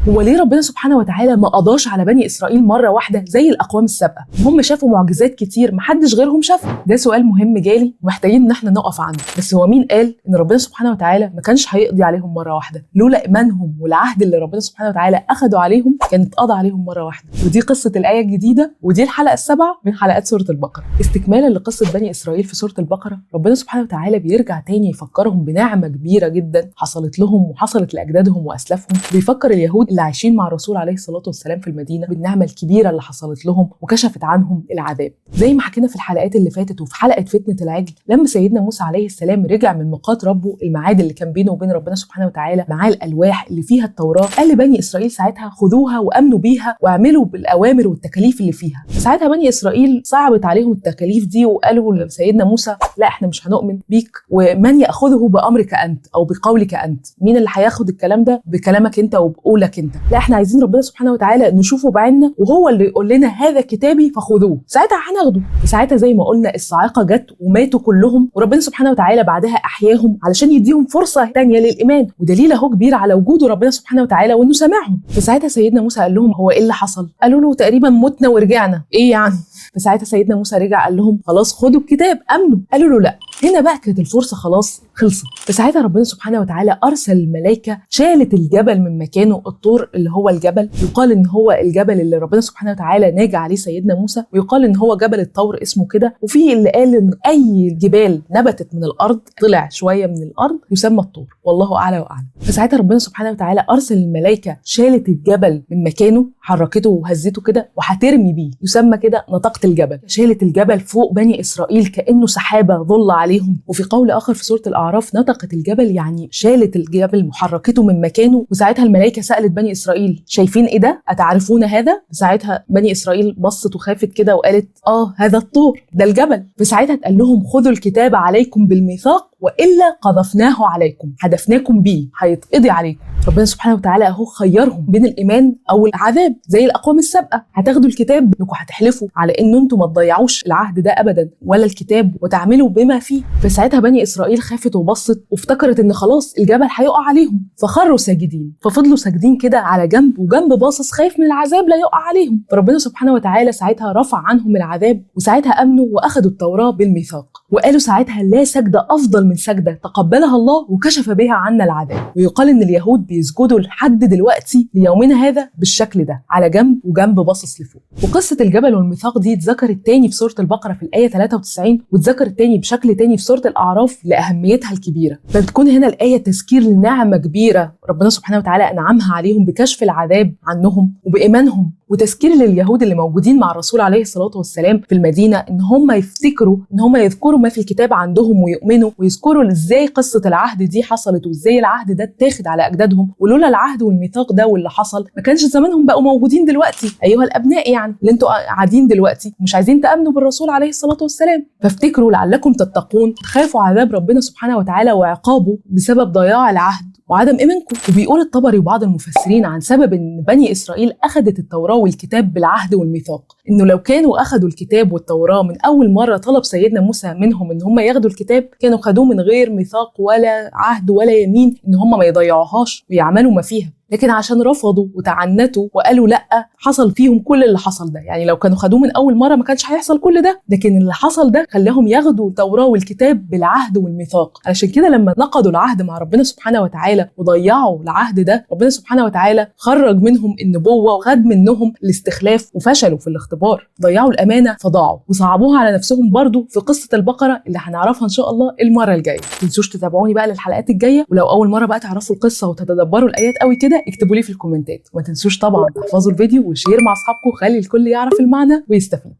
هو ليه ربنا سبحانه وتعالى ما قضاش على بني اسرائيل مرة واحدة زي الاقوام السابقة؟ هم شافوا معجزات كتير محدش غيرهم شافها. ده سؤال مهم جالي ومحتاجين ان احنا نقف عنده. بس هو مين قال ان ربنا سبحانه وتعالى ما كانش هيقضي عليهم مرة واحدة؟ لولا ايمانهم والعهد اللي ربنا سبحانه وتعالى اخدوا عليهم كان اتقضى عليهم مرة واحدة. ودي قصة الايه الجديدة، ودي الحلقة السابعة من حلقات سورة البقرة. استكمالا لقصة بني اسرائيل في سورة البقرة، ربنا سبحانه وتعالى بيرجع تاني يفكرهم بنعمه كبيرة جدا حصلت لهم وحصلت لاجدادهم واسلافهم. بيفكر اليهود اللي عايشين مع الرسول عليه الصلاة والسلام في المدينة بالنعمة الكبيرة اللي حصلت لهم وكشفت عنهم العذاب. زي ما حكينا في الحلقات اللي فاتت وفي حلقة فتنة العجل، لما سيدنا موسى عليه السلام رجع من ميقات ربه، الميعاد اللي كان بينه وبين ربنا سبحانه وتعالى، معاه الالواح اللي فيها التوراة، قال لبني اسرائيل ساعتها خذوها وامنوا بيها واعملوا بالاوامر والتكاليف اللي فيها. ساعتها بني اسرائيل صعبت عليهم التكاليف دي وقالوا لسيدنا موسى لا احنا مش هنؤمن بيك، ومن ياخذه بامرك انت او بقولك انت؟ مين اللي هياخد الكلام ده بكلامك انت وبقولك انت؟ لا احنا عايزين ربنا سبحانه وتعالى نشوفه بعيننا وهو اللي يقول لنا هذا كتابي فخذوه، ساعتها هناخده. ساعتها زي ما قلنا الصاعقة جت وماتوا كلهم، وربنا سبحانه وتعالى بعدها احياهم علشان يديهم فرصة ثانية للايمان، ودليل اهو كبير على وجود ربنا سبحانه وتعالى وانه سامعهم. فساعتها سيدنا موسى قال لهم هو ايه اللي حصل؟ قالوا له تقريبا متنا ورجعنا، ايه يعني؟ فساعتها سيدنا موسى رجع قال لهم خلاص خدوا الكتاب امنوا. قالوا له لا. هنا بقى كانت الفرصة خلاص خلصت. فساعتها ربنا سبحانه وتعالى ارسل الملائكة شالت الجبل من مكانه، الطور اللي هو الجبل، يقال ان هو الجبل اللي ربنا سبحانه وتعالى ناجى عليه سيدنا موسى، ويقال ان هو جبل الطور اسمه كده، وفي اللي قال ان اي جبال نبتت من الارض طلع شوية من الارض يسمى الطور، والله اعلى واعلم. فساعتها ربنا سبحانه وتعالى ارسل الملائكة شالت الجبل من مكانه، حركته وهزته كده وهترمي بيه، يسمى كده نطقت الجبل. شالت الجبل فوق بني اسرائيل كانه سحابه ظل عليهم. وفي قول اخر في سورة الاعراف نطقت الجبل، يعني شالت الجبل وحركته من مكانه. وساعتها الملائكة سالت بني اسرائيل شايفين ايه ده؟ اتعرفون هذا؟ ساعتها بني اسرائيل بصت وخافت كده وقالت هذا الطور، ده الجبل. فساعتها اتقال لهم خذوا الكتاب عليكم بالميثاق والا قذفناه عليكم، حدفناكم بيه، هيتقضي عليكم. ربنا سبحانه وتعالى اهو خيرهم بين الايمان او العذاب زي الاقوام السابقة. هتاخدوا الكتاب انكم هتحلفوا على ان انتم ما تضيعوش العهد ده ابدا ولا الكتاب وتعملوا بما فيه. فساعتها بني اسرائيل خافت وبصت وافتكرت ان خلاص الجبل هيقع عليهم، فخروا ساجدين، ففضلوا ساجدين كده على جنب وجنب باصص خايف من العذاب لا يقع عليهم. فربنا سبحانه وتعالى ساعتها رفع عنهم العذاب، وساعتها امنوا واخدوا التوراة بالميثاق، وقالوا ساعتها لا سجدة افضل من سجدة تقبلها الله وكشف بها عنا العذاب. ويقال ان اليهود بيسجدوا لحد دلوقتي ليومنا هذا بالشكل ده، على جنب وجنب باصص لفوق. وقصة الجبل والميثاق دي اتذكرت تاني في سورة البقرة في الايه 93، واتذكرت تاني بشكل تاني في سورة الاعراف لاهميتها الكبيرة. فبتكون هنا الايه تذكير لنعمه كبيرة ربنا سبحانه وتعالى انعمها عليهم بكشف العذاب عنهم وبايمانهم، وتذكير لليهود اللي موجودين مع الرسول عليه الصلاة والسلام في المدينة ان هم يفتكروا، ان هم يذكروا ما في الكتاب عندهم ويؤمنوا، ويذكروا ازاي قصة العهد دي حصلت وازاي العهد ده اتاخد على اجدادهم، ولولا العهد والميثاق ده واللي حصل ما كانش زمانهم بقوا موجودين دلوقتي ايها الابناء، يعني اللي انتوا قاعدين دلوقتي مش عايزين تامنوا بالرسول عليه الصلاة والسلام. فافتكروا لعلكم تتقون، تخافوا عذاب ربنا سبحانه وتعالى وعقابه بسبب ضياع العهد وعدم ايمانكم. وبيقول الطبري وبعض المفسرين عن سبب ان بني اسرائيل اخذت التوراة والكتاب بالعهد والميثاق، انه لو كانوا اخذوا الكتاب والتوراة من اول مرة طلب سيدنا موسى منهم ان هم ياخدوا الكتاب، كانوا خدوه من غير ميثاق ولا عهد ولا يمين ان هم ما يضيعوهاش ويعملوا ما فيها. لكن عشان رفضوا وتعنتوا وقالوا لا، حصل فيهم كل اللي حصل ده. يعني لو كانوا خدوه من اول مرة ما كانش هيحصل كل ده، لكن اللي حصل ده خلاهم ياخدوا التوراة والكتاب بالعهد والميثاق. علشان كده لما نقضوا العهد مع ربنا سبحانه وتعالى وضيعوا العهد ده، ربنا سبحانه وتعالى خرج منهم النبوة وخد منهم الاستخلاف وفشلوا في الاختبار، ضيعوا الامانة فضاعوا وصعبوها على نفسهم برضو في قصة البقرة اللي هنعرفها ان شاء الله المرة الجاية. ما تنسوش تتابعوني بقى للحلقات الجاية، ولو اول مرة بقى تعرفوا القصة وتتدبروا الايات قوي كده اكتبوا لي في الكومنتات. وما تنسوش طبعا تحفظوا الفيديو و share مع اصحابكم، خلي الكل يعرف المعنى ويستفيد.